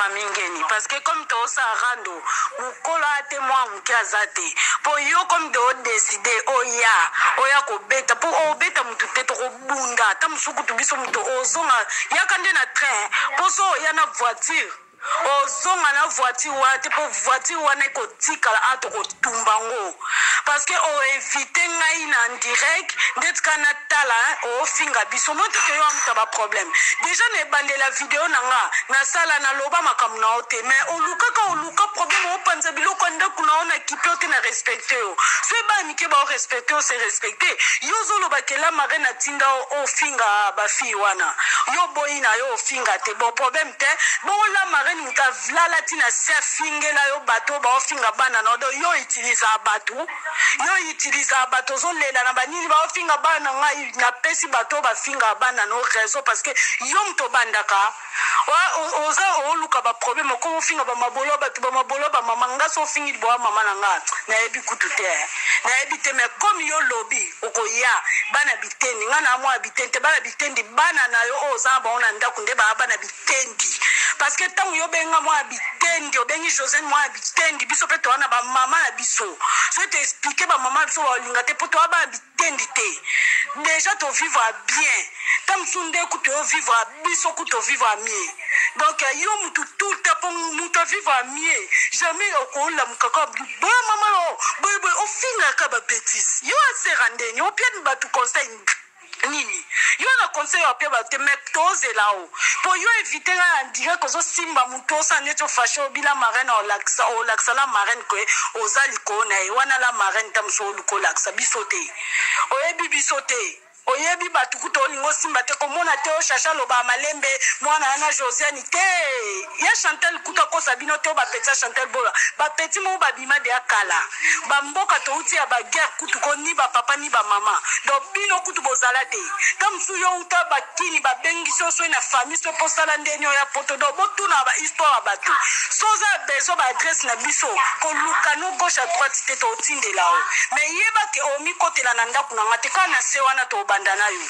Mami Ngeni parce que comme toosala rando mokolo aya te mwa moke aza te mpo yo comme de odeside oya oya kobeta mpo obeta motu te tokobunda ata mosusu kutu biso moto ozonga yaka nde na train mpo so oya na voiture ozonga na voiture wana te mpo voiture wana ekotikala a tokotumba ngo parce que oinvite ngai na direct ndeti ka natala ofinga biso moi teke yo amuta ba problème deja na ebandela video na nga nasala naloba makambo na yo te mais olukaka oluka problème opanza biloko ya ndako na yo na kipe yo te na respecte yo so ebana mike bao respecte yo se respecte yo ozoloba ke la marraine atinda yo ofinga bafille wana yo boyi na yo ofinga te bon problème te bongo la marraine moto alala ti na se afingela yo bato oyo baofinga bana na yo donc yo utilisaka bato yo utilisaka bato ozolela na banini baofinga bana na ngai napesi bato oyo bafingaka bana no raison parce que yo moto obandaka oza oluka baproblème okoma ofinga bamabolo bato bamabolo bamama nga so ofingi liboya mama na nga nayebi kutu te nayebi te mais comme yo lobi okoya bana bitendi nga na mwa bitendi te bana bitendi bana na yo oyo oza na bango na ndako nde baya bana bitendi parce que ntango yo obenga mwana bitendi obengi Josiane mwana bitendi biso mpe toa na bamama na biso soki toexplike bamama na biso baolinga te mpo toa bana bitendi te deja tovivre bien ta mosusu nde kutu ovivre biso kutu ovivre mieux donc yo mutu tout le temps mpo mutu avivre mieux jamais okolamuka kaka boya mama no boyeboye ofingaka babétise yo asera ndeni opiani bato conseil nini yo na conseil oyo apia bato te mais tozela o mpo yo evite nga na direct ozosimba motu osala neti ofashe obila marraine olakisa olakisa la marraine ke oza likolo na ye wana la marraine ta mosu oluka olakisa biso te oyebi biso te oyebi bato kutu olingi osimba te komona te oshasha aloba malembe mwana wana Josiane te ya Chantal kutu akosa bino te oyo bapeti ya Chantal Bola bapeti moko babima deya kala bamboka touti ya baguerre kutu ko ni bapapa ni bamama donc bino kutu bozala te ta mosusu yo uta bakini babengisi yo soki na famille so posala ndeni oya poto donc botuna ba histoire ya bato so oza besoin ba adresse na biso koluka no gauche à droite te totindela o mais yeba ke omikotela na ndako na nga te kaka na se wana tobanda na yo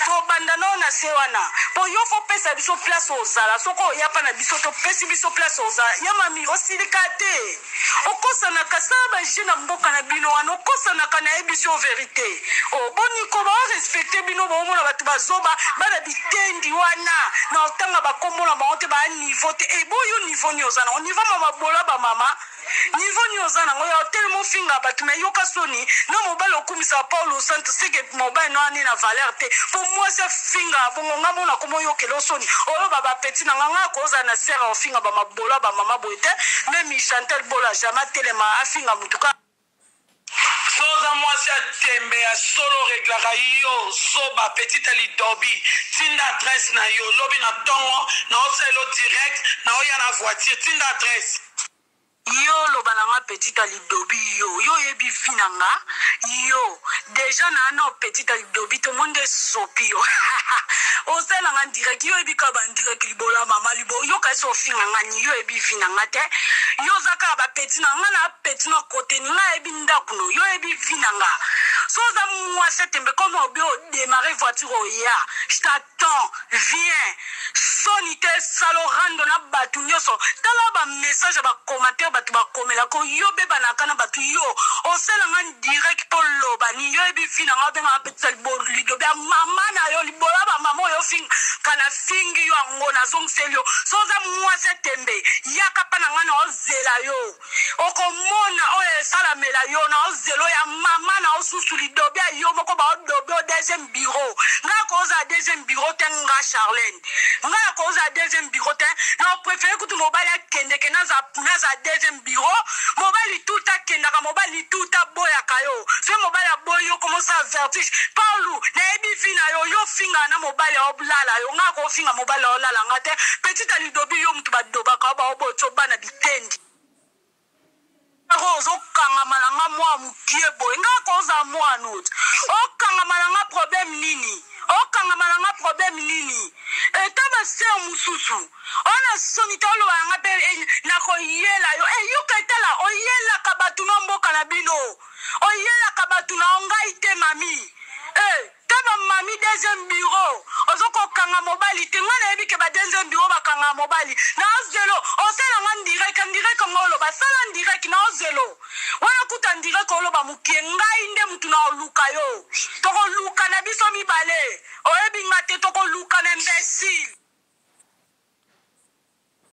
tobanda na yo na se wana mpo yo fo pesa biso place ozala soki oya mpa na biso topesi biso place ozala ya mami osilika te okosanaka sala baje na mboka na bino wana okosanaka nayebisi yo verité o boniko baorespecte bino baomona bato bazoba bana bitendi wana na otanga bakombo na bango te baa niveau te eboyo niveau nini oza nango niveau ma mabola bamama niveau nini oza nango ya otelema ofinga bato me yoka soni na mobali okumisaka Paulo Santo seke mobali no ani na valeur te mpo mwasi afinga bongo nga mona komo oyokela osoni oloba bapeti na nga nga kozala na sere ofinga bamabolo bamama boye te meme Chantal Bola jamais atelema afinga motu ka So oza mwasi ya tembe ya solo reglaka yo zoba petite lidobi tinda adresse na yo lobi na ntongo na osalelo direct na oya na voiture tinda adresse. Yo loba na nga petite alidobi yo yo oyebi vie na nga yo deja na na petite alidobi to monde sopi yo osala nga direct yo oyebi kaka ba direct libola mama libo yo kasi ofinga nga ni yo oyebi vie na nga te yo oza kaka ba petit na nga na petit na kote ni nga ayebi ndako no yo oyebi vie na nga so oza mwasi tembe comme obi odémarrer voiture oya je t'attends viens soni te salo rando na bato nyonso tala bamessage ya bacommentaire bato bakomelaka yo bebanaka na bato yo osalanga direct mpo loba ni yo yebi vi na nga obengaka petisa lidobi ya mama na yo libola bamama oyo ofinga na fingi yo yango nazongiseli yo so oza mwasi tembe yaka mpa na nga na ozela yo okomona oyo esalamela yo na ozelo ya mama na osusu lidobi ya yo moko baodobi o deuxième bureau nga kozala deuxième bureau te nga Charlene nga kozala deuxième bureau te na préféré kutu mobali akendeke naza deuxième bureau mobali tuta akendaka mobali tuta aboyaka yo so mobali aboyi yo komosala vertige Paulu nayebi vi na yo yo finga na mobali aolala yo nga kofinga mobali aolala nga te petite alidobi yo mutu badobaka yo baobotio bana bitendi ozokangama na nga mwa mokie boye nga kozala mwana oti okangama na nga problème nini okangama na nga problème nini eta basere mosusu ona soni te oloba yanga mpe nakoyela yo yoka etala oyelaka bato na mboka na bino oyelaka bato na ngai te mami. Ta bamami deuxième bureau ozo kokanga mobali te. Ngai nayebi ke ba deuxième bureau bakanga mobali. Naozelo osala nga ndirek ndirek ngo oloba sala ndirek naozelo wana kuta ndirek oloba mokie. Ngai nde mutu na oluka yo, tokoluka na biso mibale, oyebi.